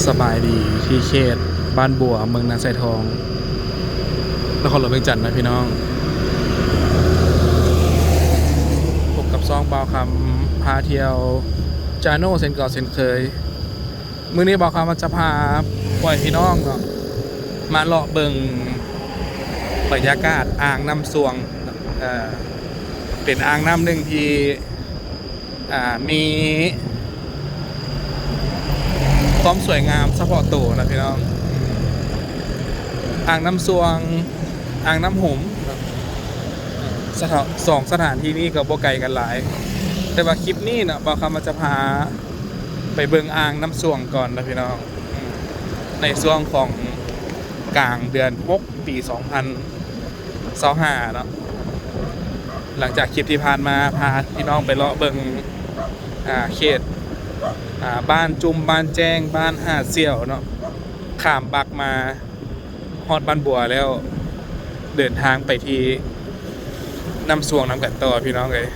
ສະບາຍດີ ທີ່ເຂດບ້ານບົວ ເມືອງນາຊາຍທອງ ນະຄອນຫຼວງວຽງຈັນນະພີ່ນ້ອງ. ພົບກັບຊ່ອງບ່າວຄຳພາທ່ຽວ Channel ເຊັ່ນເກົ່າເຊັ່ນເຄີຍ. ມື້ນີ້ບ່າວຄຳຈະພາພໍ່ແມ່ພີ່ນ້ອງເນາະ ມາເລາະເບິ່ງບັນຍາກາດອ່າງນ້ຳຊວງເນາະ. ເອີ ເປັນອ່າງນ້ຳໜຶ່ງທີ່ ອ່າ ມີຄວາມສວຍງາມສະເພາະໂຕນະພີ່ນ້ອງ. ອ່າງນ້ຳຊວງ ອ່າງນ້ຳຫົມ ສະຖານ ສອງສະຖານທີ່ນີ້ກໍບໍ່ໄກກັນຫຼາຍ, ແຕ່ວ່າຄລິບນີ້ເນາະ ບ່າວຄຳຈະພາໄປເບິ່ງອ່າງນ້ຳຊວງກ່ອນນະພີ່ນ້ອງ. ໃນຊ່ວງຂອງກາງເດືອນຫົກ ປີສອງພັນຊາວຫ້າເນາະ. ຫຼັງຈາກຄລິບທີ່ຜ່ານມາ ພາພີ່ນ້ອງໄປເລາະເບິ່ງ ອ່າ ເຂດ ອ່າ ບ້ານຈຸ່ມ ບ້ານແຈ້ງ ບ້ານຫາດສ່ຽວເນາະ, ຂ້າມບັກມາຮອດບ້ານບົວແລ້ວ ເດີນທາງໄປທີ່ນ້ຳຊວງນຳກັນຕໍ່ພີ່ນ້ອງເອີຍ.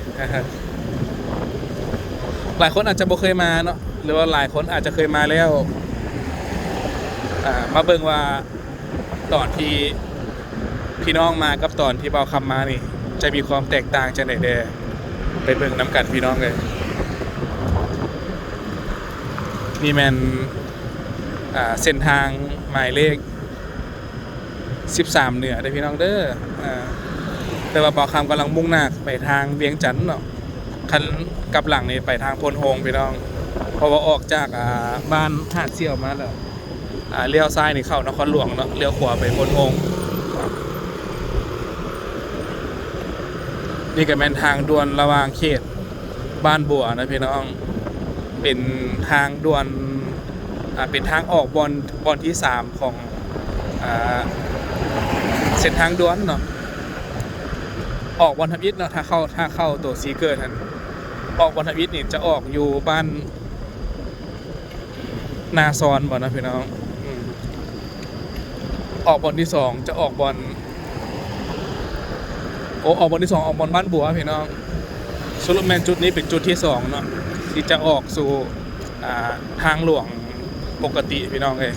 ຫຼາຍຄົນອາດຈະບໍ່ເຄີຍມາເນາະ ຫຼືວ່າຫຼາຍຄົນອາດຈະເຄີຍມາແລ້ວ. ອ່າ ມາເບິ່ງວ່າ ຕອນທີ່ພີ່ນ້ອງມາກັບຕອນທີ່ບ່າວຄຳມານີ້ ຈະມີຄວາມແຕກຕ່າງຈັ່ງໃດແດ່ ໄປເບິ່ງນຳກັນພີ່ນ້ອງເອີຍ. ນີ້ແມ່ນ ອ່າ ເສັ້ນທາງໝາຍເລກສິບສາມເໜືອເດີພີ່ນ້ອງເດີ. ອ່າ ແຕ່ວ່າບ່າວຄຳກຳລັງມຸ່ງໜ້າໄປທາງວຽງຈັນເນາະ, ຄັນກັບຫຼັງນີ້ໄປທາງໂພນໂຮງພີ່ນ້ອງ, ເພາະວ່າອອກຈາກ ອ່າ ບ້ານຫາດສ່ຽວມາແລ້ວ ອ່າ ລ້ຽວຊ້າຍນີ້ເຂົ້ານະຄອນຫຼວງເນາະ, ລ້ຽວຂວາໄປໂພນໂຮງ. ນີ້ກໍແມ່ນທາງດ່ວນລະຫວ່າງເຂດບ້ານບົວນະພີ່ນ້ອງ, ເປັນທາງດ່ວນ ອ່າ ເປັນທາງອອກບ່ອນ ບ່ອນທີສາມຂອງ ອ່າ ເສັ້ນທາງດ່ວນເນາະ. ອອກບ່ອນທຳອິດເນາະ, ຖ້າເຂົ້າ ຖ້າເຂົ້າໂຕຊີເກີດຫັ້ນ ອອກບ່ອນທຳອິດນີ້ຈະອອກຢູ່ບ້ານ ນາຊອນບໍ່ນະພີ່ນ້ອງ. ອືມ ອອກບ່ອນທີສອງຈະອອກບ່ອນ ໂອ ອອກບ່ອນທີສອງ ອອກບ່ອນບ້ານບົວພີ່ນ້ອງ. ສະຫຼຸບແມ່ນຈຸດນີ້ເປັນຈຸດທີສອງເນາະ ທີ່ຈະອອກສູ່ ອ່າ ທາງຫຼວງປົກກະຕິພີ່ນ້ອງເອີຍ.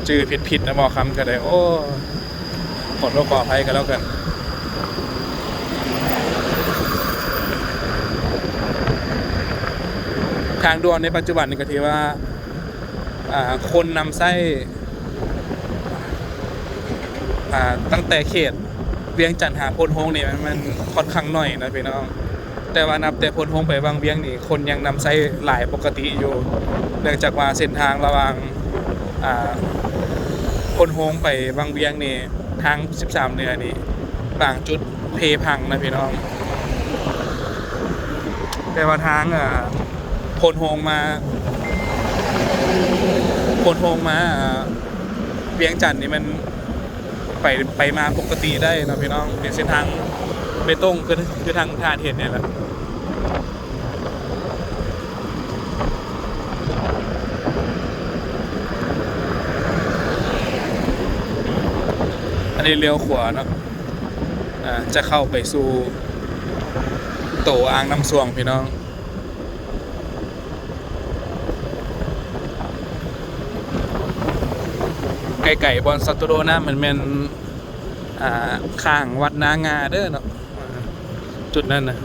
ຈື່ຜິດໆນະ ເວົ້າຄຳກໍໄດ້ ໂອ້ ຂໍໂທດຂໍອະໄພກັນແລ້ວກັນ. ທາງດ່ວນໃນປັດຈຸບັນນີ້ກໍຖືວ່າ ອ່າ ຄົນນຳໃຊ້ ອ່າ ຕັ້ງແຕ່ເຂດວຽງຈັນຫາໂພນໂຮງນີ້ ມັນ ມັນຂ້ອນຂ້າງໜ້ອຍນະພີ່ນ້ອງ. ແຕ່ວ່ານັບແຕ່ໂພນໂຮງໄປວັງວຽງນີ້ ຄົນຍັງນຳໃຊ້ຫຼາຍປົກກະຕິຢູ່ ເນື່ອງຈາກວ່າເສັ້ນທາງລະຫວ່າງ ອ່າ ໂພນໂຮງໄປວັງວຽງນີ້ ທາງສິບສາມເໜືອນີ້ ບາງຈຸດເພພັງນະພີ່ນ້ອງ. ແຕ່ວ່າທາງ ອ່າ ໂພນໂຮງມາ ໂພນໂຮງມາ ອ່າ ວຽງຈັນນີ້ ມັນ ໄປ ໄປມາປົກກະຕິໄດ້ເນາະພີ່ນ້ອງ. ເປັນເສັ້ນທາງເບຕົງ ຄື ຄືທາງທ່ານເຫັນນີ້ແຫຼະ. ອັນນີ້ລ້ຽວຂວາເນາະ ອ່າ ຈະເຂົ້າໄປສູ່ໂຕອ່າງນ້ຳຊວງພີ່ນ້ອງ. ໃກ້ໆບ່ອນສັດຕູໂດນ້ຳ ມັນແມ່ນ ອ່າ ຂ້າງວັດນາງາເດີເນາະ ຈຸດນັ້ນນະ.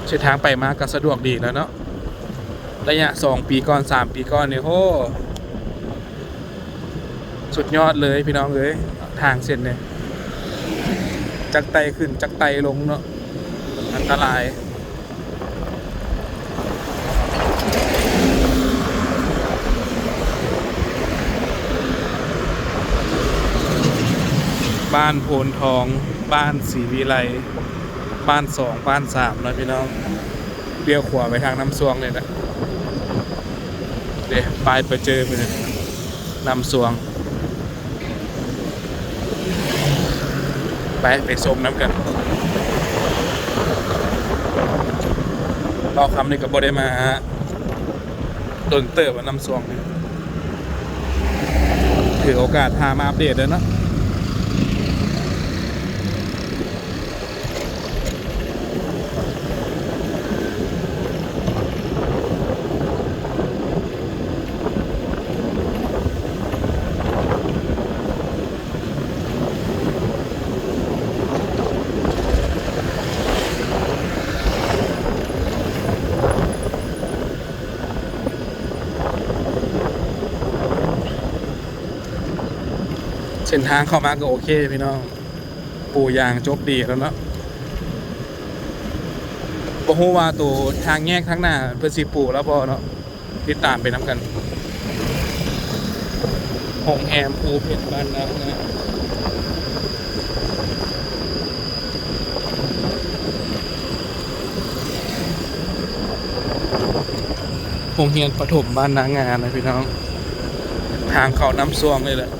ເສັ້ນທາງໄປມາກໍສະດວກດີແລ້ວເນາະ. ໄລຍະສອງປີກ່ອນ ສາມປີກ່ອນນີ້ ໂຫ ສຸດຍອດເລີຍພີ່ນ້ອງເອີຍ ທາງເສັ້ນນີ້ ຈັກໄຕ່ຂຶ້ນຈັກໄຕ່ລົງເນາະ ອັນຕະລາຍ. ບ້ານໂພນທອງ ບ້ານສີວິໄລ ບ້ານສອງ ບ້ານສາມເນາະພີ່ນ້ອງ. ລ້ຽວຂວາໄປທາງນ້ຳຊວງນີ້ແຫຼະ ເດ້ ປ້າຍປະເຈີເພິ່ນ ນ້ຳຊວງ. ໄປ ໄປຊົມນຳກັນ. ບ່າວຄຳນີ້ກໍບໍ່ໄດ້ມາດົນເຕີບແລ້ວ ນ້ຳຊວງນີ້ ຖືໂອກາດພາມາອັບເດດເດີເນາະ. ເສັ້ນທາງເຂົ້າມາກໍໂອເຄພີ່ນ້ອງ ປູຢາງຈົບດີແລ້ວເນາະ. ບໍ່ຮູ້ວ່າໂຕທາງແຍກທາງໜ້າເພິ່ນຊິປູແລ້ວບໍ່ເນາະ. ຕິດຕາມໄປນຳກັນ. ໂຮງແຮມພູເພັດ ບ້ານນາງາມ. ໂຮງຮຽນປະຖົມບ້ານນາງານະພີ່ນ້ອງ. ທາງເຂົ້ານ້ຳຊວມນີ້ແຫຼະ.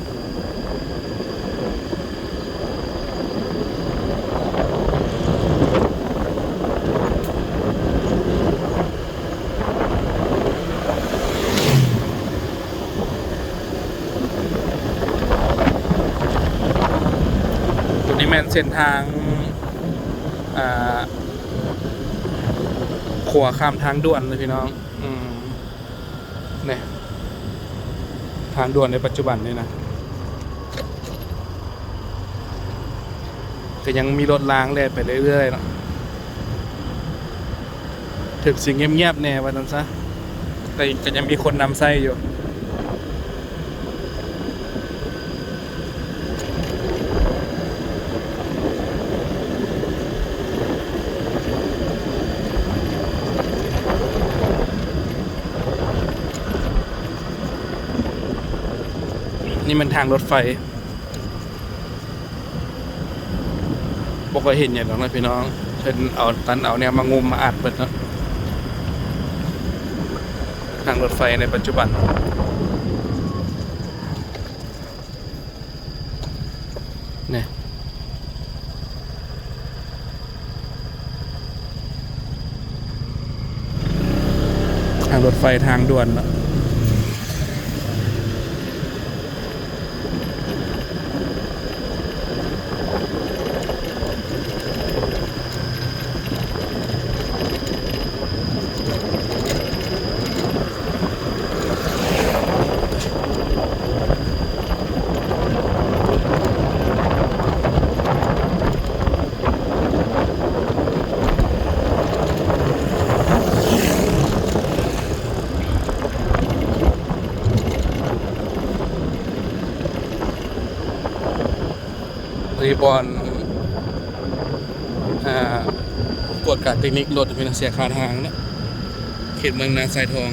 ໂຕນີ້ແມ່ນເສັ້ນທາງ ອ່າ ຂົວຂ້າມທາງດ່ວນເລີຍພີ່ນ້ອງ. ອືມ ນີ້ ທາງດ່ວນໃນປັດຈຸບັນນີ້ນະ ກໍຍັງມີລົດລາງແລ່ນໄປເລື້ອຍໆເນາະ. ເຖິງຊິງຽບໆແດ່ວ່າຊັ້ນຊະ ແຕ່ກໍຍັງມີຄົນນຳໃຊ້ຢູ່. ນີ້ມັນທາງລົດໄຟ. ບໍ່ຄ່ອຍເຫັນຫຍັງດອກນະພີ່ນ້ອງ ເພິ່ນເອົາຕັນເອົາແນວມາງຸມມາອັດເບິດເນາະ. ທາງລົດໄຟໃນປັດຈຸບັນ ນີ້ ທາງລົດໄຟທາງດ່ວນເນາະ. ອັນນີ້ບ່ອນ ອ່າ ກວດກາເຕັກນິກລົດ ເປັນເສຍຄ່າທາງເນາະ ເຂດເມືອງນາຊາຍທອງ.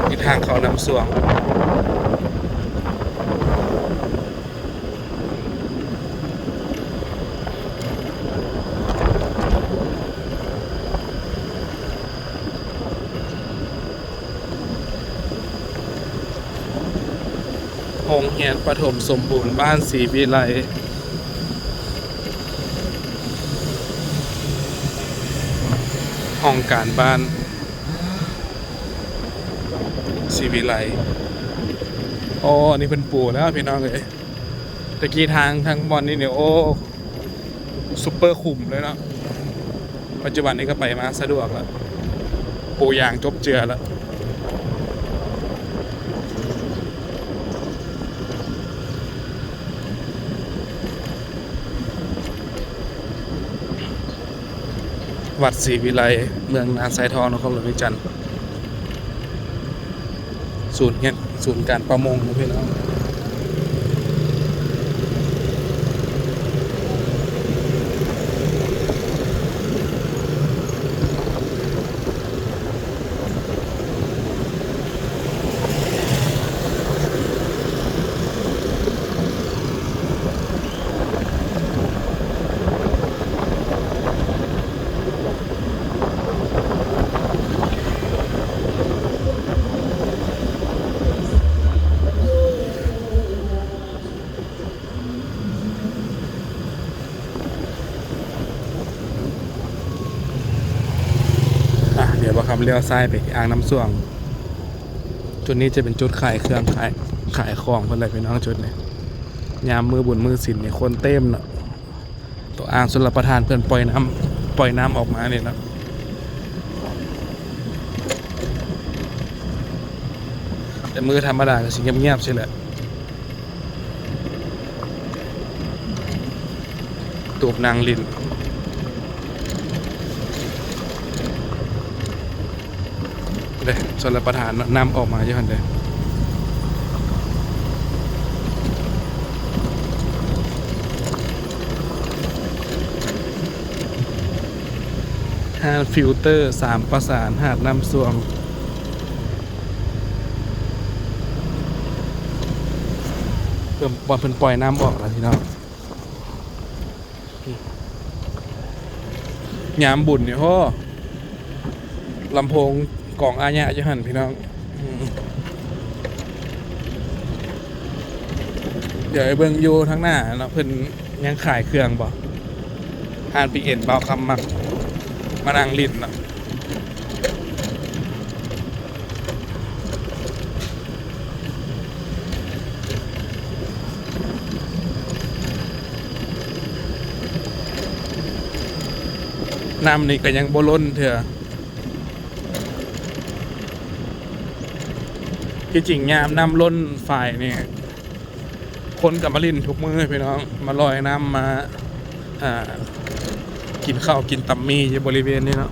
ນີ້ທາງເຂົ້ານ້ຳຊວມ. ໂຮງຮຽນປະຖົມສົມບູນບ້ານສີວິໄລ ຫ້ອງການບ້ານສີວິໄລ. ໂອ້ ອັນນີ້ເພິ່ນປູແລ້ວພີ່ນ້ອງເອີຍ. ແຕ່ກີ້ທາງ ທາງບ່ອນນີ້ນີ້ ໂອ້ ຊຸບເປີຂຸມເລີຍເນາະ. ປັດຈຸບັນນີ້ກໍໄປມາສະດວກລະ ປູຢາງຈົບເຈືອລະ. ວັດສີວິໄລ ເມືອງນາຊາຍທອງ ນະຄອນຫຼວງວຽງຈັນ. ສູນຮຽນ ສູນການປະມົງເນາະພີ່ນ້ອງ. ອ່ະ ດຽວບ່າວຄຳລ້ຽວຊ້າຍໄປທີ່ອ່າງນ້ຳຊວງ. ຈຸດນີ້ຈະເປັນຈຸດຂາຍເຄື່ອງ ຂາຍ ຂາຍຂອງເພິ່ນແຫຼະພີ່ນ້ອງ. ຈຸດນີ້ຍາມມື້ບຸນມື້ສິນນີ້ຄົນເຕັມເນາະ. ໂຕອ່າງຊົນລະປະທານເພິ່ນປ່ອຍນ້ຳ ປ່ອຍນ້ຳອອກມານີ້ເນາະ. ແຕ່ມື້ທຳມະດາກໍຊິງຽບໆຊີ້ແຫຼະ. ຕູບນັ່ງຫຼິ້ນ ເດ້ ຊົນລະປະທານເນາະ ນ້ຳອອກມາຢູ່ຫັ້ນເດ້. ຮ້ານຟິວເຕີສາມປະສານ ຫາດນ້ຳຊວງ ເພິ່ນ ບ່ອນເພິ່ນປ່ອຍນ້ຳອອກແລ້ວພີ່ນ້ອງ. ຍາມບຸນນີ້ ໂອ້ ລຳໂພງກອງອາຍະຢູ່ຫັ້ນພີ່ນ້ອງ. ອືມ ດຽວໃຫ້ເບິ່ງຢູ່ທາງໜ້າເນາະ ເພິ່ນຍັງຂາຍເຄື່ອງບໍ່? ຮ້ານປີເອັນ ບ່າວຄຳມັກມານັ່ງຫຼິ້ນເນາະ. ນ້ຳນີ້ກໍຍັງບໍ່ລົ້ນເທື່ອ. ທີ່ຈິງຍາມນ້ຳລົ້ນຝາຍນີ້ ຄົນກໍມາຫຼິ້ນທຸກມື້ພີ່ນ້ອງ ມາລອຍນ້ຳ ມາ ອ່າ ກິນເຂົ້າກິນຕຳໝີ່ຢູ່ບໍລິເວນນີ້ເນາະ.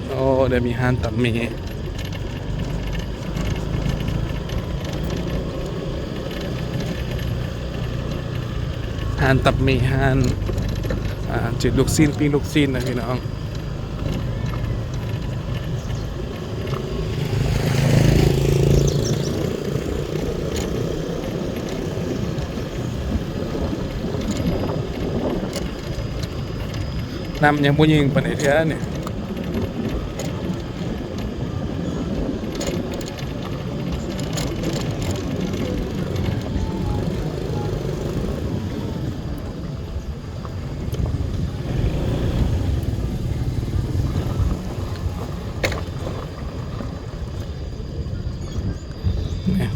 ໂອ້ ໄດ້ມີຮ້ານຕຳໝີ່ ຮ້ານຕຳໝີ່ ຮ້ານ ອ່າ ຈືດລູກຊີ້ນ ປີ້ງລູກຊີ້ນນະພີ່ນ້ອງ. ນ້ຳຍັງບໍ່ຍິ່ງປານໃດເທື່ອນີ້. ນີ້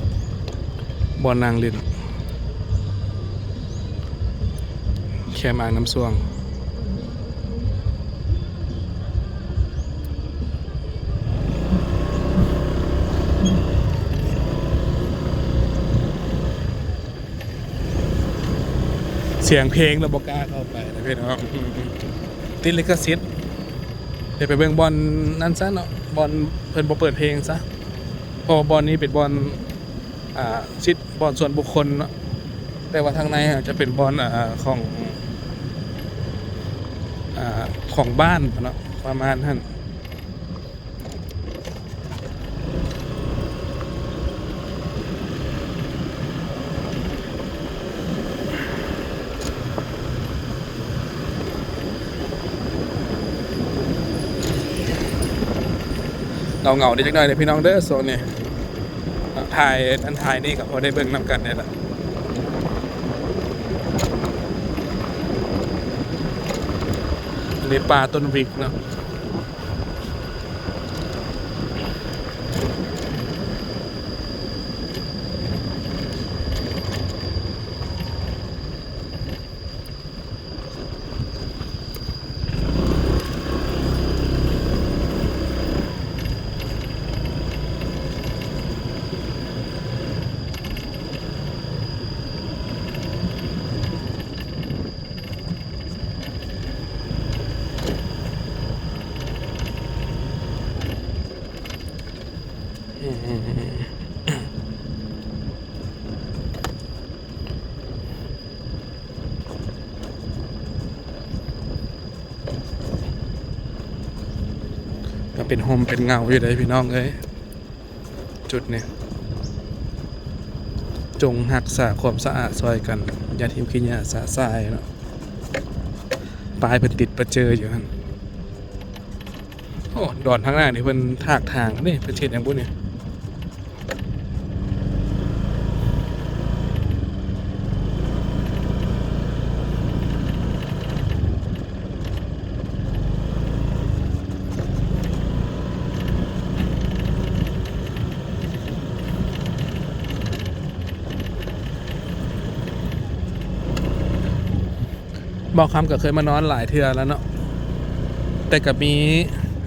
ບ່ອນນັ່ງຫຼິ້ນ ແຄມອ່າງນ້ຳຊວງ. ສຽງເພງແລ້ວບໍ່ກ້າເຂົ້າໄປນະພີ່ນ້ອງ ຕິດລິຂະສິດ. ດຽວໄປເບິ່ງບ່ອນນັ້ນຊະເນາະ ບ່ອນເພິ່ນບໍ່ເປີດເພງຊະ ເພາະວ່າບ່ອນນີ້ເປັນບ່ອນ ອ່າ ສິດ ບ່ອນສ່ວນບຸກຄົນເນາະ ແຕ່ວ່າທາງໃນອາດຈະເປັນບ່ອນ ອ່າ ຂອງ ອ່າ ຂອງບ້ານເນາະ ປະມານຫັ້ນ. ເຫງົາໆ ເດ້ຈັກໜ້ອຍເດ້ພີ່ນ້ອງເດີ ຊ່ວງນີ້ ຖ່າຍ ອັນ ຖ່າຍນີ້ກໍພໍໄດ້ເບິ່ງນຳກັນນີ້ລະ ອັນນີ້ປ່າຕົ້ນວິກເນາະ. ກໍເປັນຮົ່ມເປັນເງົາຢູ່ເດ້ພີ່ນ້ອງເອີຍ. ຈຸດນີ້ ຈົ່ງຮັກສາຄວາມສະອາດຊ່ອຍກັນ ຢ່າຖິ້ມຂີ້ຫຍ້າຊະຊາຍເນາະ. ປ້າຍເພິ່ນຕິດປະເຈີຢູ່ຫັ້ນ. ໂອ້ ດອນທາງໜ້ານີ້ເພິ່ນຖາກທາງນີ້ ເພິ່ນຊິເຮັດຫຍັງບຸນີ້? ບ່າວຄຳກໍເຄີຍມານອນຫຼາຍເທື່ອແລ້ວເນາະ. ແຕ່ກໍມີ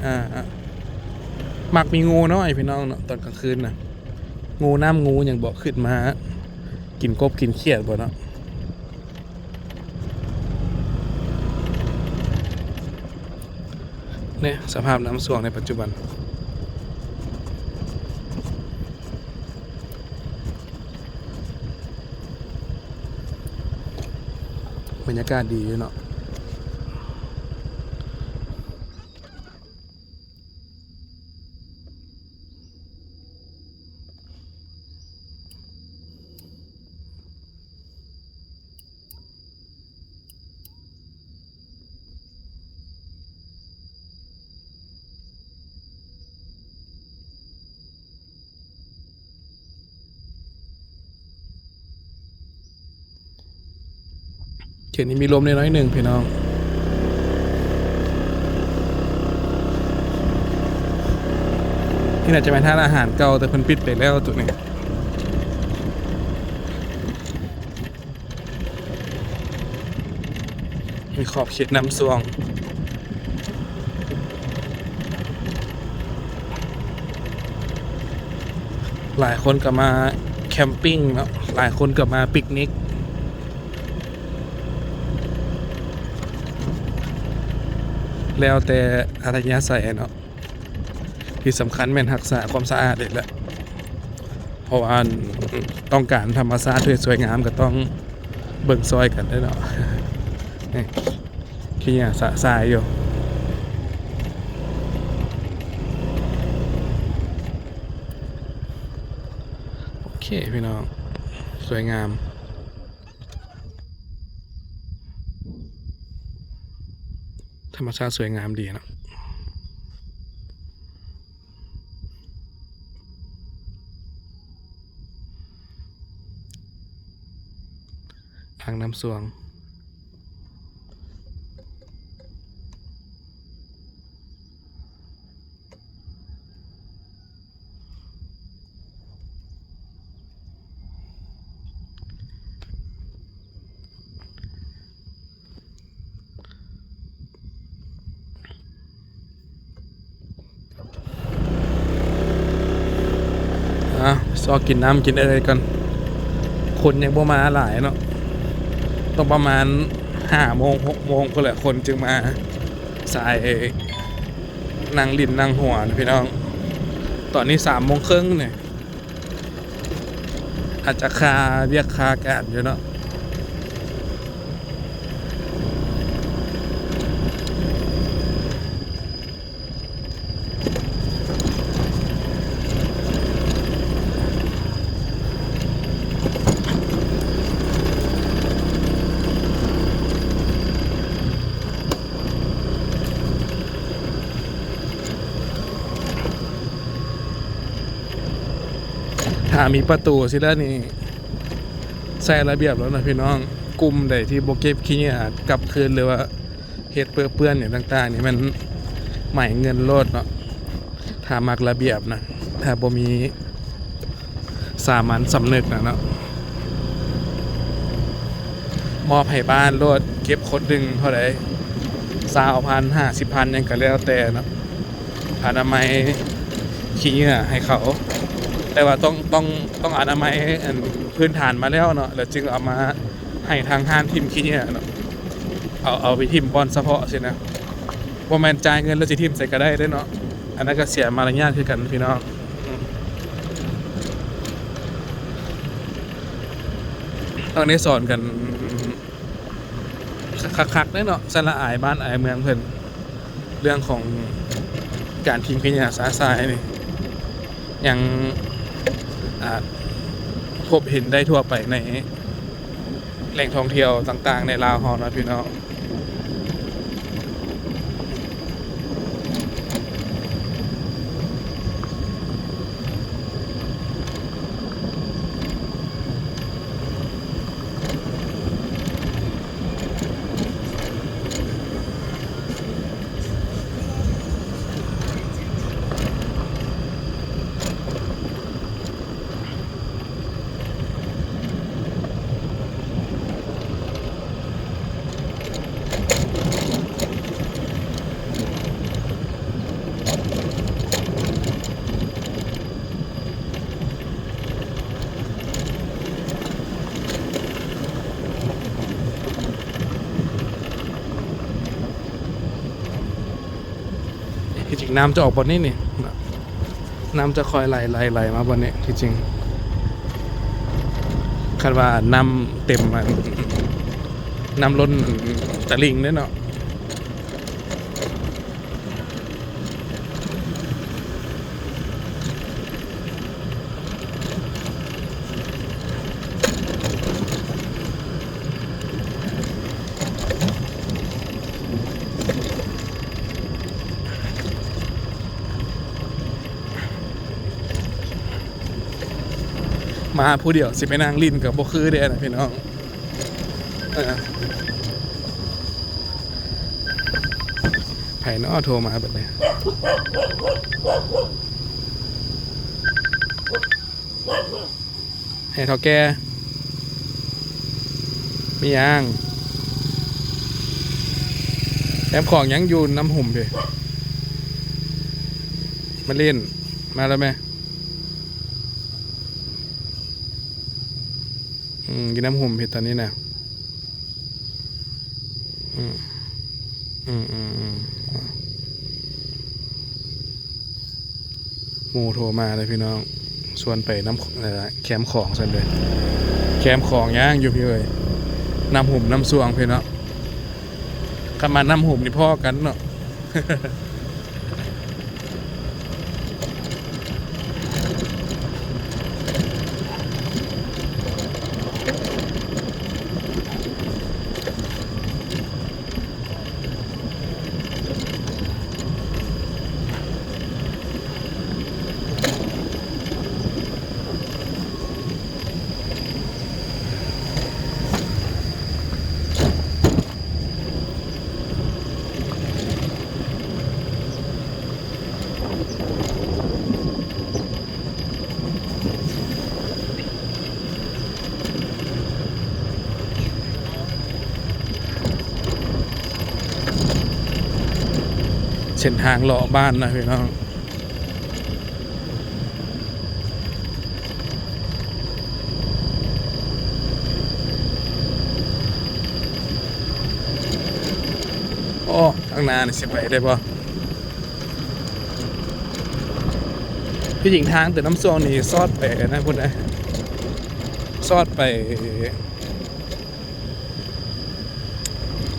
ອ່າ ມັກມີງູນ້ອຍພີ່ນ້ອງເນາະ ຕອນກາງຄືນນະ ງູນ້ຳງູຫຍັງບໍ່ ຂຶ້ນມາກິນກົບກິນຂຽດບໍ່ເນາະ. ນີ້ສະພາບນ້ຳຊ່ວງໃນປັດຈຸບັນ. ບັນຍາກາດດີຢູ່ເນາະ. ເຂດນີ້ມີລົມແດ່ໜ້ອຍໜຶ່ງພີ່ນ້ອງ. ນີ້ໜ້າຈະແມ່ນຮ້ານອາຫານເກົ່າ ແຕ່ເພິ່ນປິດໄປແລ້ວໂຕນີ້. ມີຂອບເຂດນ້ຳຊ່ວງ. ຫຼາຍຄົນກໍມາແຄມປິງເນາະ, ຫຼາຍຄົນກໍມາປິກນິກ ແລ້ວແຕ່ອັດທະຍາໄສເນາະ. ທີ່ສຳຄັນແມ່ນຮັກສາຄວາມສະອາດນີ້ແຫຼະ ເພາະວ່າອັນ ຕ້ອງການທຳມະຊາດທີ່ສວຍງາມ ກໍຕ້ອງເບິ່ງຊ່ອຍກັນເດ້ເນາະ. ນີ້ ຂີ້ເຫຍື້ອຊະຊາຍຢູ່. ໂອເຄພີ່ນ້ອງ ສວຍງາມ. ທຳມະຊາດສວຍງາມດີເນາະ. ອ່າງນ້ຳຊ່ວງ. ອ່ະ ຊອກກິນນ້ຳກິນເອີ່ຍກ່ອນ. ຄົນຍັງບໍ່ມາຫຼາຍເນາະ, ຕ້ອງປະມານຫ້າໂມງ ຫົກໂມງພຸ້ນແຫຼະ ຄົນຈຶ່ງມາ. ສາຍ ນັ່ງຫຼິ້ນນັ່ງຫົວນະພີ່ນ້ອງ. ຕອນນີ້ສາມໂມງເຄິ່ງນີ້ ອາດຈະຄາວຽກຄາການຢູ່ເນາະ. ຖ້າມີປະຕູຊິແລ້ວນີ້ ໃຊ້ລະບຽບແລ້ວນະພີ່ນ້ອງ. ກຸ່ມໃດທີ່ບໍ່ເກັບຂີ້ເຫຍື້ອກັບຄືນ ຫຼືວ່າເຮັດເປິເປື້ອນຫຍັງຕ່າງໆນີ້ ແມ່ນໄໝເງິນໂລດເນາະ. ຖ້າມັກລະບຽບນະ ຖ້າບໍ່ມີ ສາມັນສຳນຶກນະເນາະ, ມອບໃຫ້ບ້ານໂລດ. ເກັບຄົນໜຶ່ງເທົ່າໃດ ຊາວພັນ ຫ້າສິບພັນ ຫຍັງກໍແລ້ວແຕ່ເນາະ, ອະນາໄມຂີ້ເຫຍື້ອໃຫ້ເຂົາ. ແຕ່ວ່າຕ້ອງ ຕ້ອງ ຕ້ອງອະນາໄມ ອັນ ພື້ນຖານມາແລ້ວເນາະ, ແລ້ວຈຶ່ງເອົາມາໃຫ້ທາງຮ້ານຖິ້ມຂີ້ເຫຍື້ອເນາະ, ເອົາ ເອົາໄປຖິ້ມບ່ອນສະເພາະຊີ້ນະ. ບໍ່ແມ່ນຈ່າຍເງິນແລ້ວຊິຖິ້ມໃສກໍໄດ້ເດ້ເນາະ, ອັນນັ້ນກໍເສຍມາລະຍາດຄືກັນພີ່ນ້ອງ. ອືມ ຕ້ອງໄດ້ສອນກັນຄັກໆເດ້ເນາະ, ສະລະອາຍບ້ານອາຍເມືອງເພິ່ນ. ເລື່ອງຂອງການຖິ້ມຂະຫຍະຊະຊາຍນີ້ ຍັງ ອາ ພົບເຫັນໄດ້ທົ່ວໄປໃນ ແຫຼ່ງທ່ອງທ່ຽວຕ່າງໆໃນລາວເຮົາເນາະພີ່ນ້ອງ. ໂ ນ້ຳຈະອອກບ່ອນນີ້ນີ້ ນ້ຳຈະຄ່ອຍໄຫຼ ໄຫຼ ໄຫຼມາບ່ອນນີ້. ທີ່ຈິງ ຄັນວ່ານ້ຳເຕັມ ອັນ ນ້ຳລົ້ນຕະລິ່ງເດ້ເນາະ. ມາຜູ້ດຽວຊິໄປນັ່ງຫຼິ້ນກໍບໍ່ຄືເດ້ນະພີ່ນ້ອງ. ເອີ ໃຜເນາະໂທມາບັດນີ້? ໃຫ້ເຖົ້າແກ່ ມີຫຍັງ? ແຄມຂອງຍັງຢູ່ນ້ຳຫຸມເດ້ ມາຫຼິ້ນ ມາແລ້ວແມ. ອືມ ຢູ່ນ້ຳຫຸມເພ ຕອນນີ້ນະ. ອືມ ອືມໆໆ ໝູ່ໂທມາເລີຍພີ່ນ້ອງ ຊວນໄປນ້ຳ ເອີ ແຄມຂອງຊັ້ນເດ້. ແຄມຂອງຍັງຢູ່ພີ່ເອີຍ ນ້ຳຫຸມນ້ຳຊ່ວງພີ່ເນາະ. ຄັນມານ້ຳຫຸມນີ້ພໍ້ກັນເນາະ. ເສັ້ນທາງເລາະບ້ານນະພີ່ນ້ອງ. ໂອ້ ທາງໜ້ານີ້ຊິໄປໄດ້ບໍ່? ທີ່ຈິງທາງແຕ່ນ້ຳຊ່ວງນີ້ຊອດໄປນັ້ນພຸ້ນນະ ຊອດໄປ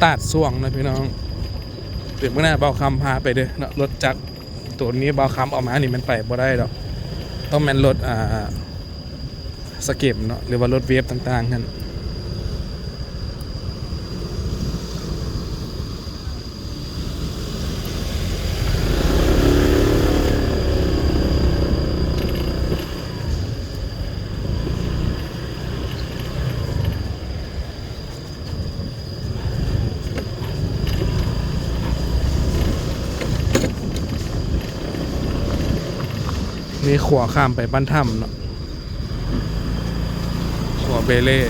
ຕາດຊ່ວງນະພີ່ນ້ອງ. ດຽວມື້ໜ້າບ່າວຄຳພາໄປເດີເນາະ ລົດຈັກ ໂຕນີ້ບ່າວຄຳເອົາມານີ້ມັນໄປບໍ່ໄດ້ດອກ ຕ້ອງແມ່ນລົດ ອ່າ ສະເກັມເນາະ ຫຼືວ່າລົດເວບຕ່າງໆຫັ້ນ. ນີ້ຂົວຂ້າມໄປບ້ານຖ້ຳເນາະ ຂົວເບເລ່. ອ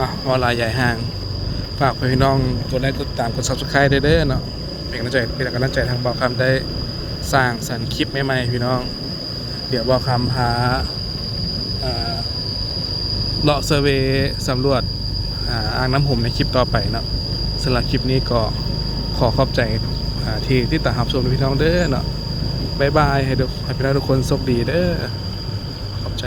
່ະ ເວົ້າຫຼາຍຢາຍຫ່າງ ຝາກໃຫ້ພີ່ນ້ອງກົດໄລກົດຕິດຕາມ ກົດ Subscribe ໄດ້ເດີເນາະ ເປັນກຳລັງໃຈ ເປັນກຳລັງໃຈທາງບ່າວຄຳໄດ້ສ້າງສັນຄລິບໃໝ່ໆ ພີ່ນ້ອງ. ດຽວບ່າວຄຳພາ ເອີ ເລາະເຊີເວສຳຫຼວດ ອ່າ ອ່າງນ້ຳຫຸມໃນຄລິບຕໍ່ໄປເນາະ. ສຳລັບຄລິບນີ້ກໍຂໍຂອບໃຈ ອ່າ ທີ່ຕິດຕາມຮັບຊົມພີ່ນ້ອງເດີເນາະ. ບາຍບາຍ ໃຫ້ທຸກ ໃຫ້ພີ່ນ້ອງທຸກຄົນໂຊກດີເດີ. ຂອບໃຈ.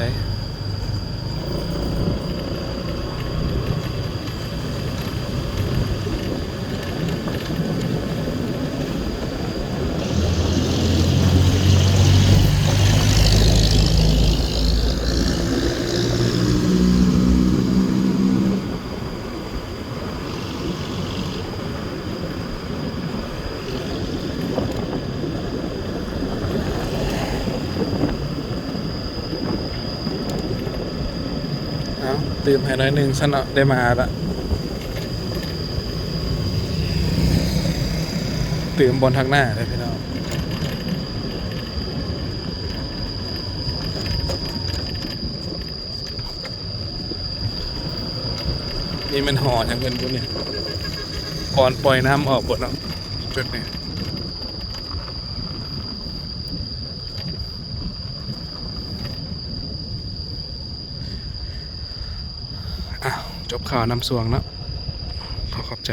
ເອົາ ຕື່ມໃຫ້ໜ້ອຍໜຶ່ງຊັ້ນເນາະ ໄດ້ມາລະ ຕື່ມບ່ອນທາງໜ້າເດີພີ່ນ້ອງ. ນີ້ແມ່ນຫໍຫຍັງເພິ່ນບຸນີ້ ບ່ອນປ່ອຍນ້ຳອອກເບິດເນາະ ຈຸດນີ້. ກັບເຂົ້ານ້ຳຊວງເນາະ ຂໍຂອບໃຈ.